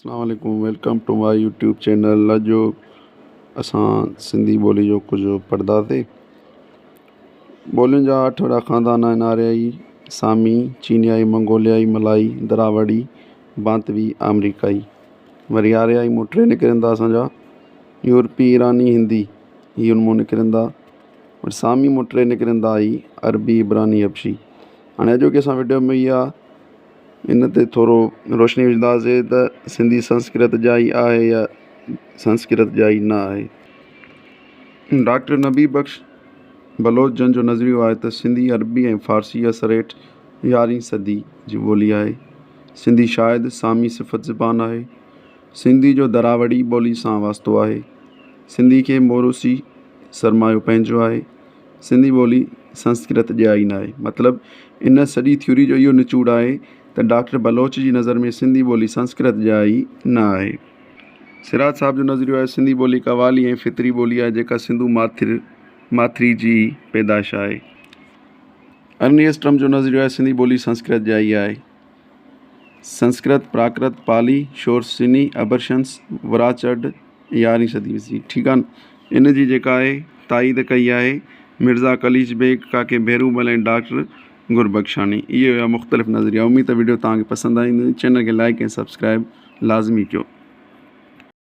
اسلام عليڪم welcome to my YouTube channel اڄ اسان سنڌي ٻولي جو ڪجهه پڙهنداسي ٻولين جا اٺ وڏا خاندان آهن آريائي سامي چينيائي منگوليائي ملائي دراوڙي بانتوي آمريڪائي وري آريائي مون ٽي نڪرن ٿا اسانجا يورپي ايراني هندي هي ان مون نڪرن ٿا وري سامي مون ٽي نڪرن ٿا هي عربي عبراني حبشي هاڻي اڄوڪي اسان وڊيو ۾ اها ان تي ٿورو روشني وجهنداسين ته سنڌي سنسڪرت ڄائي آهي يا سنسڪرت ڄائي نه آهي. ڊاڪٽر نبي بخش بلوچ جن جو نظريو آهي ته سنڌي عربي ۽ فارسي اثر هيٺ يارهين صدي جي ٻولي آهي. سنڌي شايد سامي صفت زبان آهي. سنڌي جو دراوڙي ٻولي سان واسطو آهي. سنڌي کي موروثي سرمايو پنهنجو آهي. سنڌي ٻولي سنسڪرت ڄائي ناهي. مطلب ان سڄي ٿيوري جو اهو نچوڙ آهي ته ڊاڪٽر بلوچ جي نظر ۾ سنڌي ٻولي سنسڪرت ڄائي نه آهي. سراج صاحب جو نظريو آهي سنڌي ٻولي قوالي ۽ فطري ٻولي آهي جيڪا سنڌو ماٿر ماٿري جي ئي پيدائش آهي. ارنيسٽ ٽرمپ جو نظريو آهي سنڌي ٻولي سنسڪرت ڄائي آهي. سنسڪرت، پراڪرت، پالي، شورسيني، ابرشنس، وراچڊ، يارهين صدي عيسوي ٺيڪ آهي ان جي جيڪا آهي تائيد ڪئي آهي مرزا قليچ بيگ، ڪاڪي ڀيرومل ۽ ڊاڪٽر گربخشاڻي اهي هيا مختلف نظريا اميد ته وڊيو توهان کي پسند آئي هوندي چينل کي لائڪ ۽ سبسڪرائب لازمي ڪيو.